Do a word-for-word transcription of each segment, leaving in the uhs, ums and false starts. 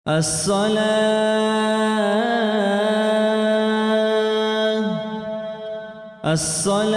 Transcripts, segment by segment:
الصلاة، الصلاة،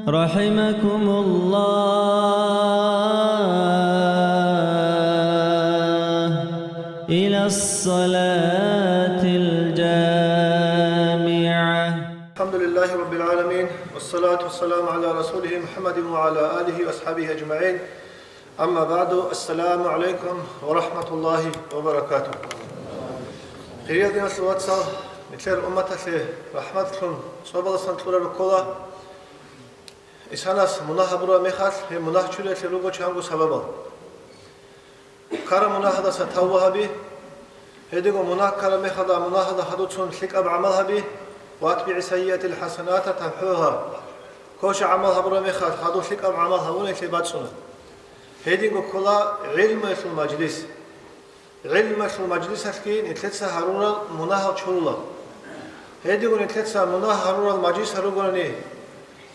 رحمكم الله، إلى الصلاة الجامعة. الحمد لله رب العالمين، والصلاة والسلام على رسوله محمد وعلى آله وأصحابه أجمعين. أما بعد، السلام عليكم ورحمة الله وبركاته. Хириял диналъул вацал, нилъер умматалъе рахӀматлъун, цӀобаласан кьураб ккола. Инсанас мунагь гьабураб мехалъ, гьеб мунагь чуриялъе руго чанго сабабал. Ккараб мунагьалдаса тавба гьабе. Гьединго мунагь ккараб мехалда мунагьалда хадуцун лъикӀаб гӀамал гьабе, وأتبع السيئة الحسنة تمحها. Квеша гӀамал гьабураб мехалъ хадур лъикӀаб гӀамал гьабунелъе бацӀцӀуна. Гьединго ккола гӀилмуялъул мажлис. ГӀилмуялъул мажлисалъги нилъеца гьарурал мунагьал чурула. Гьединго нилъеца мунагь гьарурал мажлисал ругони,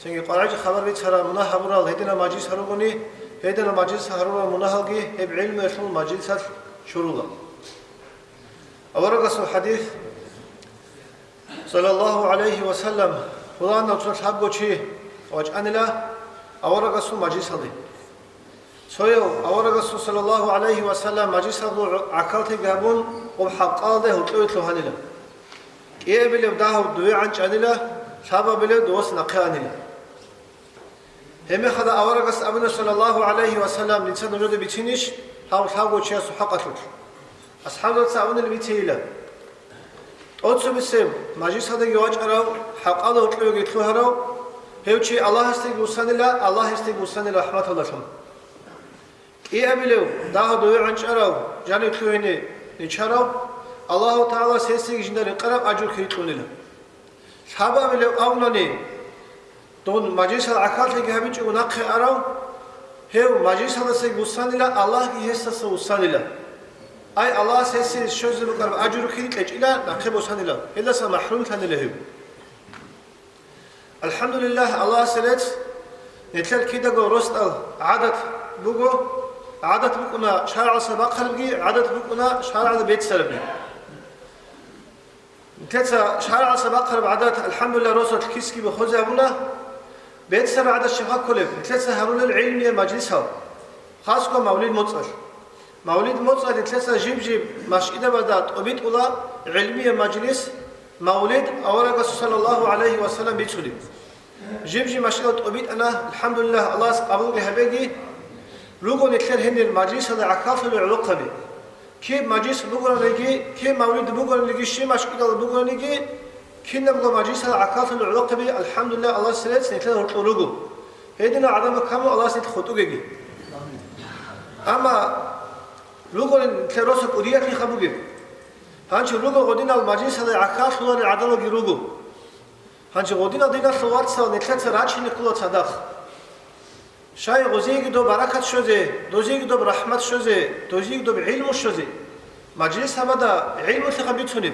цинги къваригӀел хабар бицарал мунагь гьабурал гьединал мажлисал ругони, гьединал мажлисал гьарурал мунагьалги гьеб гӀилмуялъул мажлисалъ чурула. Аварагасул хадис, саллаллагьу гӀалайгьи ва саллам, пуланав цо лъабго чи вачӀанила аварагасул мажлисалде. Цояв аварагасул, саллаллагьу гӀалайгьи ва саллам, мажлисалъул гӀахьаллъи гьабун, гъоб хӀалкъаялда гьоркьове лъугьанила. КӀиабилев дагьав дове гӀанчӀанила, лъабабилев довас нахъе анила. Гьеб мехалда аварагас абуна, саллаллагьу гӀалайгьи ва саллам, дица нужеда бицинищ гьав лъабго чиясул хӀакъалъулъ? АсхӀабзаца абунила бицейила. ТӀоцебесеб мажлисалдаги вачӀарав, хӀалкъаялда гьоркьовеги лъугьарав, гьев чи Аллагьасдеги вуссанила, Аллагьасдеги вуссанила рахӀматалдалъун. КӀиабилев дагьав дове гӀанчӀарав, жанив лъугьине нечарав, Аллагьу ТагӀалас гьесие жинда рекъараб ажру ккезе кьунила. Лъабабилев абунани, дун мажлисал гӀахьаллъиги гьабичӀого нахъе арав, гьев мажлисалдасаги вуссанила, Аллагьги гьесдаса вуссанила. Ай, Аллагьас гьесие щвезе букӀараб ажру ккезе кьечӀила, нахъе босанила, гьелдаса махӀрумлъанила гьев. АлхӀамдулиллагь, Аллагьасе рецц, нилъер кидаго росдал гӀадат буго, гӀадат букӀуна шаргӀалъа бахъарабги, гӀадат букӀуна шаргӀалда беццарабги. Нилъеца шаргӀалъа бахъараб гӀадат, алхӀамдулиллагь, росулъ кисги бухъузе гьабуна. Беццараб гӀадат щиб кколеб? Нилъеца гьарулел гӀилмияб мажлисал, хасго мавлид моцӀалъ. Мавлид моцӀалъ нилъеца жиб-жиб машгьидабазда тӀобитӀула гӀилмияб мажлис, мавлид аварагасул саллаллагьу гӀалайгьи ва саллам бицунеб. Жиб-жиб машгьидал тӀобитӀана, алхӀамдулиллагь, Аллагьас къабулги гьабеги. Руго нилъер гьенир мажлисалда гӀахьаллъулел гӀолохъаби. Киб мажлис бугониги, киб мавлид бугониги, щиб машгьидал бугониги, кинабго мажлисалда гӀахьаллъулел гӀолохъаби, алхӀамдулиллагь, Аллагьасе рецц, нилъер гьоркьор руго. Гьединал гӀадамал камун Аллагьас нилъ хутӀугеги. Амма руго нилъер росу кӀудиялъиха бугеб. Гьанже руго гъодинал мажлисалда гӀахьаллъуларел гӀадамалги руго. Гьанже гъодинал диналъул вацал нилъеца рачине ккола цадахъ. Щай гъозиеги доб баракат щвезе, дозиеги доб рахӀмат щвезе, дозиеги доб гӀилму щвезе. Мажлис гьабада гӀилмулъиха бицунеб.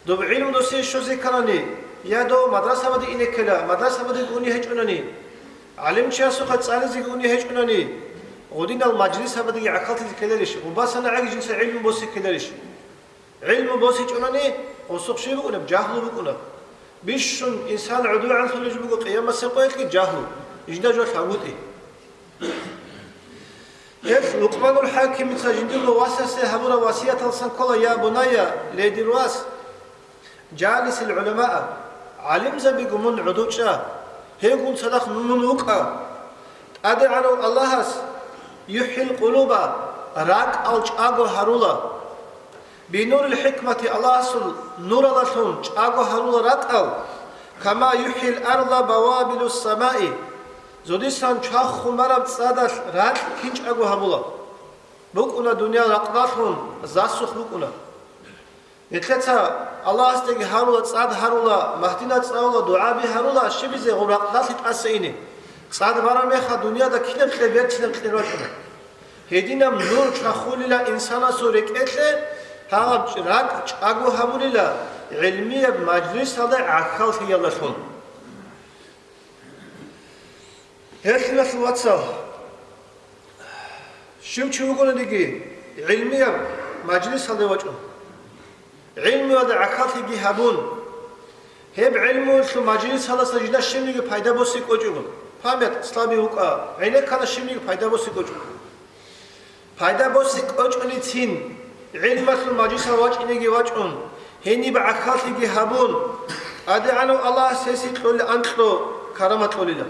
Доб гӀилму досие щвезе кканани, я дов мадрасабаде ине ккела, мадрасабадеги уни гьечӀунани, гӀалимчиясухъа цӀализеги уни гьечӀунани, гъодинал мажлис гьабадеги гӀахьаллъизе ккеларищ, гъубасан гӀаги жинца гӀилму босе ккеларищ? ГӀилму босичӀунани, гъосухъ щиб букӀунеб? Жагьлу букӀунеб. Бищун инсан гӀодугӀанлъулеб жо буго къиямасеб къоялъги жагьлу, жинда жо лъагутӀи. Гьеб Лукъманул ХӀакимица жиндирго васасе гьабураб васияталсан ккола: «Я бунайя, ле дир вас, жалисил гӀуламаа, гӀалимзабиго мун гӀодов чӀа, гьевгун цадахъ мун вукӀа. ТӀадегӀанав Аллагьас, юхӀил къулуба, ракӀал чӀаго гьарула». Бинурил хӀикмати, Аллагьасул нуралъун чӀаго гьарула ракӀал, кама юхӀил арда бавабилус самаи, зодисан чвахун бараб цӀадалъ ракь кинчӀаго гьабула. БукӀуна дуниял ракълалъун, засухъ букӀуна. Нилъеца Аллагьасдаги гьарула, цӀад гьарула, магьдина цӀалула, дугӀаби гьарула, щибизе гъур ракълалъе тӀаса ине. ЦӀад бараб мехалъ дунияда кинаб кьер берцинаб кьер бачӀуна. Гьединаб нур чвахулила инсанасул рекӀелъе, гьаб ракӀ чӀаго гьабулила гӀилмияб мажлисалда гӀахьаллъиялдалъун. Гьелъиналъул вацал, Щив чи вугониги гӀилмияб мажлисалде вачӀун, гӀилмуялда гӀахьаллъиги гьабун, гьеб гӀилмуялъул мажлисалдаса жинда щибниги пайда боси кӀочӀого, память слабый вукӀа, гӀенеккана щибниги пайда боси кӀочӀого. Пайда боси кӀочӀоницин гӀилмалъул мажлисалде вачӀинеги вачӀун, гьениб гӀахьаллъиги гьабун, ТӀадегӀанав Аллагьас гьесие кьолел анкьго карамат кьолила.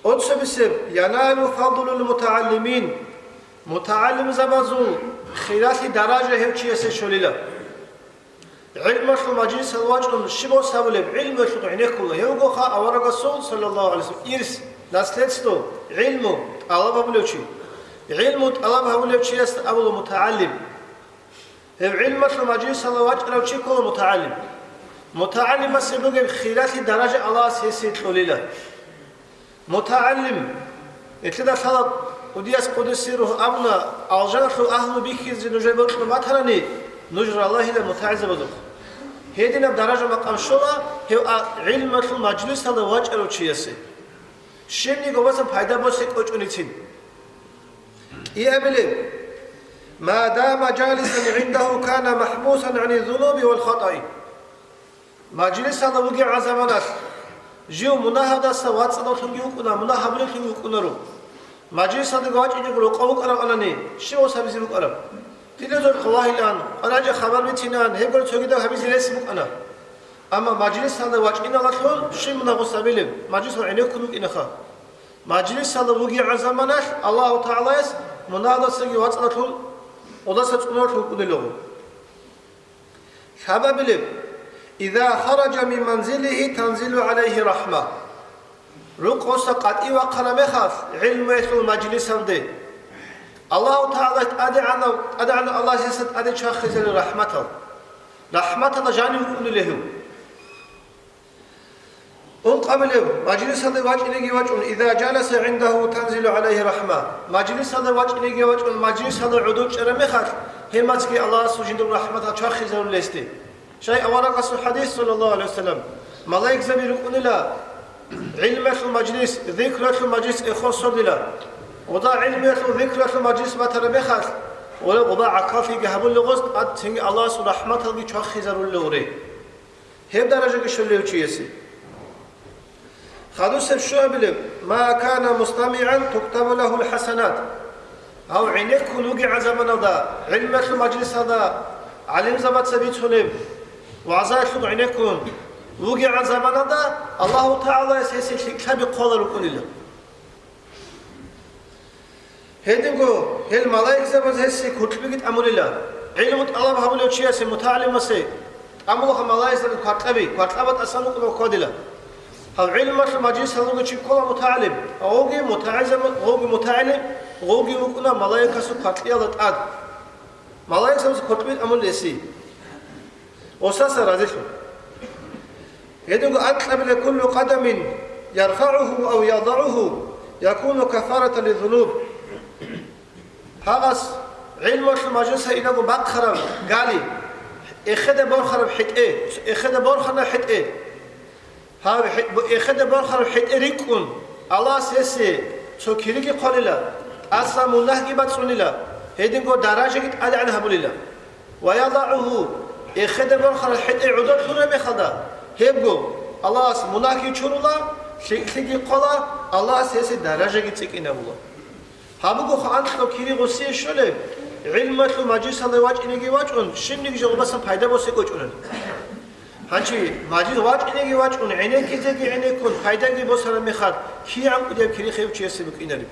ТӀоцебесеб, яналу фадлул мутагӀаллимин, мутагӀалимзабазул хиралъи даража гьев чиясе щолила. ГӀилмалъул мажлисалде вачӀун щиб босабулеб, гӀилмуялъухъ гӀенеккула, гьевгоха аварагасул, саллаллагьу гӀалайгьи вассалам, ирс, наследство, гӀилму тӀалаб гьабулев чи. ГӀилму тӀалаб гьабулев чиясда абула мутагӀаллим. Гьев гӀилмалъул мажлисалде вачӀарав чи ккола мутагӀалим. МутагӀалимасе бугеб хиралъи даража Аллагьас гьесие кьолила. МутагӀалим, нилъеда лъала кӀудияс къуддиса сирругьу абуна, алжаналъул агьлу бихьизе нужер бокьун батарани, нуж ралагьила мутагӀилзабазухъ. Гьединаб даража-макъам щола гьев а-, гӀилмалъул мажлисалде вачӀарав чиясе. Щибниги гьабасан пайда босе кӀочӀоницин. КӀиабилеб: «Ма дама жалисан гӀиндагьу кана махӀбусан гӀани зунуби вал хатӀаи». Мажлисалда вугеб гӀан заманалъ жив мунагьалдаса вацӀцӀадавлъунги вукӀуна, мунагь гьабулевлъунги вукӀунаро. Мажлисалдаги вачӀинего рокъов вукӀаравани, щив гьес гьабизе букӀараб? Телевизоралъухъ вагьилаан, къваригӀинчӀеб хабар бицинаан, гьеб гуро цогидаб гьабизе рес букӀана. Амма мажлисалда вачӀиналъун щиб мунагь гьес гьабилеб? Мажлисалда гӀенеккун вукӀинаха. Мажлисалда вугеб гӀан заманалъ Аллагьу ТагӀалаяс мунагьалдасаги вацӀцӀадавлъун, гьелдаса цӀунулевлъун вукӀунелаго. Лъабабилеб: «Иза хараджа мин манзилигьи танзилу гӀалайгьи рахӀма». Рукъоса къватӀив вахъараб мехалъ гӀилмуялъул мажлисалде, Аллагьу ТагӀалас ТӀадегӀанав, ТӀадегӀанав Аллагьас гьесда тӀаде чвахизарила рахӀматал. РахӀматалда жанив вукӀунила гьев. Ункъабилеб: мажлисалде вачӀинеги вачӀун, «иза жаласа гӀиндагьу танзилу гӀалайгьи рахӀма». Мажлисалде вачӀинеги вачӀун, мажлисалда гӀодор чӀараб мехалъ, гьеб мехалъги Аллагьасул жиндир рахӀматал чвахизарулел гьесде. Щай аварагасул хӀадис, саллаллагьу гӀалайгьи вассалам: «Малаикзаби рукӀунила гӀилмалъул мажлис, зикруялъул мажлис эхон сордила. Гьелда гӀилмуялъул, зикруялъул мажлис батараб мехалъ, гьелда гъоба гӀахьаллъиги гьабулел гьес тӀад цинги Аллагьасул рахӀматалги чвахизарулел гьури». Гьеб даражаги щолев чиясе. Хадусеб щуабилеб: «Ма кана мустамигӀан туктабу лагьул хӀасанат». Гьав гӀенеккун вугеб гӀан заманалда, гӀилмалъул мажлисалда, гӀалимзабаца бицунеб вагӀзаялъухъ гӀенеккун вугеб гӀан заманалда, Аллагьу ТагӀалаяс гьесие лъикӀлъаби хъвалел рукӀунила. Гьединго гьел малаикзабаз гьесие куркьбиги тӀамулила. ГӀилму тӀалаб гьабулев чиясе, мутагӀалимасе, тӀамулаха малаикзабаз кваркьаби, кваркьаба тӀасан букӀунеб хьвадила. Гьав гӀилмалъул мажлисалда вугев чи ккола мутагӀалим, гъовги мутагӀилзаб-, гъовги мутагӀалим, гъовги вукӀуна малаикасул кваркьиялда тӀад. Малаикзабаз куркьби тӀамулила гьесие. Гьесдаса разилъун. Гьединго анкьабилеб: «Куллу къадамин ярфагӀугьу ав ядагӀугьу якуну каффаратан лиззунуб». Гьагъас гӀилмалъул мажлисалде инаго бахъараб гали, эхеде борхараб хӀетӀе, эхеде борхана хӀетӀе. Гьав хӀе-, бу-, эхеде борхараб хӀетӀе рикӀкӀун, Аллагьас гьесие цо кириги хъвалила, тӀаса мунагьги бацӀцӀунила, гьединго даражаги тӀадегӀан гьабулила. «Ва ядагӀугьу», эхеде борхараб хӀетӀе гӀодор лъураб мехалда, гьебго, Аллагьас мунагьги чурула, лъикӀлъиги хъвала, Аллагьас гьесие даражаги цӀикӀкӀинабула. Гьабугоха анкьго кири гъосие щолеб, гӀилмалъул мажлисалде вачӀинеги вачӀун, щибниги жо гъобасан пайда босе кӀочӀунани. Гьанчи мажлис вачӀинеги вачӀун, гӀенеккизеги гӀенеккун, пайдаги босараб мехалъ, кигӀан кӀудияб кири гьев чиясе букӀинареб?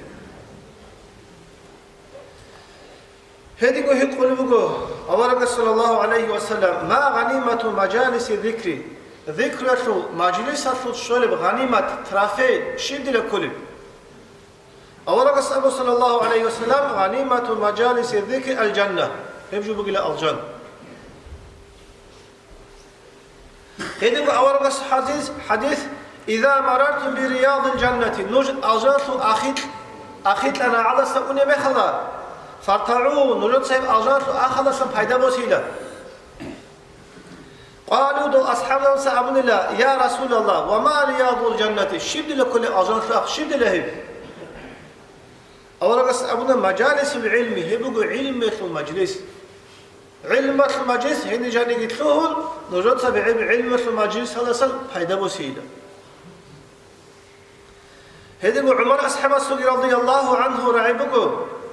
Гьединго гьикъулеб буго аварагас, саллаллагьу гӀалайгьи вассалам: «Ма гъанимату мажалиси зикри». Зикруялъул мажлисалъул щолеб гъанимат, трофей щиб дила кколеб? Аварагас абу, саллаллагьу гӀалайгьи вассалам: «Гъанимату мажалиси зикри аль-жанна». Гьеб жо бугила алжан. Гьединго аварагас хӀадис, хӀадис: «Иза марартум би риядил жаннати», нуж алжаналъул ахикь-, ахикьа рагӀалдаса унеб мехалда, «фартагӀу», нужецаги алжаналъул ахалдасан пайда босила. Къалу, дол асхӀабзабаца абунила: «Я Расулаллагь, ва ма риядул жаннати?» Щиб дила кколеб алжаналъул ах, щиб дила гьеб? Аварагас Абуна мажалисул гӀилми, гьеб буго гӀилмуялъул мажлис. ГӀилмалъул мажлис гьениб жаниги лъугьун, нужеца бегӀер гӀилмалъул мажлисалдасан пайда босейила. Гьединго ГӀумар асхӀабасулги радияллагьу гӀанху рагӀи буго: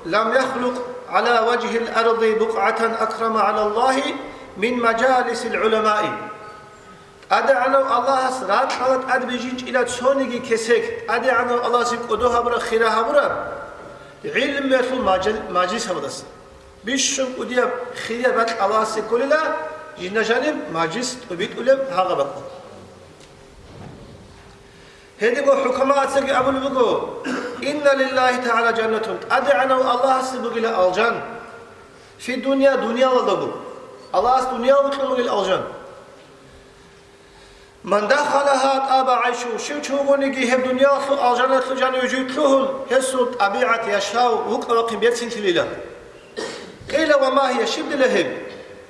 «Лам яхлукъ гӀала важгьил арди букъгӀатан акрама гӀала Аллагьи мин мажалисил гӀуламаи». ТӀадегӀанав Аллагьас ракьалда тӀад бижинчӀила цониги кесек, ТӀадегӀанав Аллагьасе кӀодо гьабураб, хира гьабураб, гӀилмуялъул мажал-, мажлисалдаса. Бищун кӀудияб хирияб ракь Аллагьасе кколила, жинда жаниб мажлис тӀубитӀулеб гьагъаб бакӀалда. Гьединго хӀукамаацаги абулеб буго: «Инна лиллагьи тагӀала жаннатун», ТӀадегӀанав Аллагьасе бугила алжан. Фи дунья, дуниялалда буго. Аллагьас дуниялалда кьун бугила алжан. «Ман дахалагьа тӀаба гӀайшу», щив чи вугониги гьеб дуниялалъул алжаналъул жаниве жив лъугьун, гьесул тӀабигӀат, яшав, вукӀа-вахъин берцинлъилила. Къила: «Ва ма гьия, щиб дила гьеб?»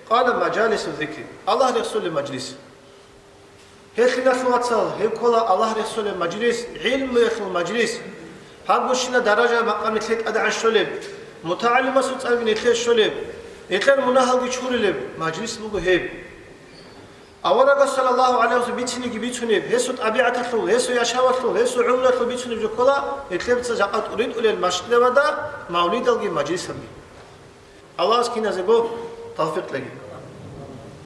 Къала: «Мажалису зикри», Аллагь рехсолеб мажлис. Гьелъиналъул, вацал, гьеб ккола Аллагь рехсолеб мажлис, гӀилмуялъул мажлис. Гьаб гущина даража-макъам нилъее тӀадегӀан щолеб, мутагӀалимасул цӀарги нилъее щолеб, нилъер мунагьалги чурилеб мажлис буго гьеб. Аварагас, саллаллагьу гӀалайгьи вассалам, бицинеги бицунеб, гьесул тӀабигӀаталъул, гьесул яшавалъул, гьесул гӀумруялъул бицунеб жо ккола, нилъеца жакъа тӀуритӀулел машгьидабада мавлидалги мажлисалги. Аллагьас киназего тавфикъ кьеги.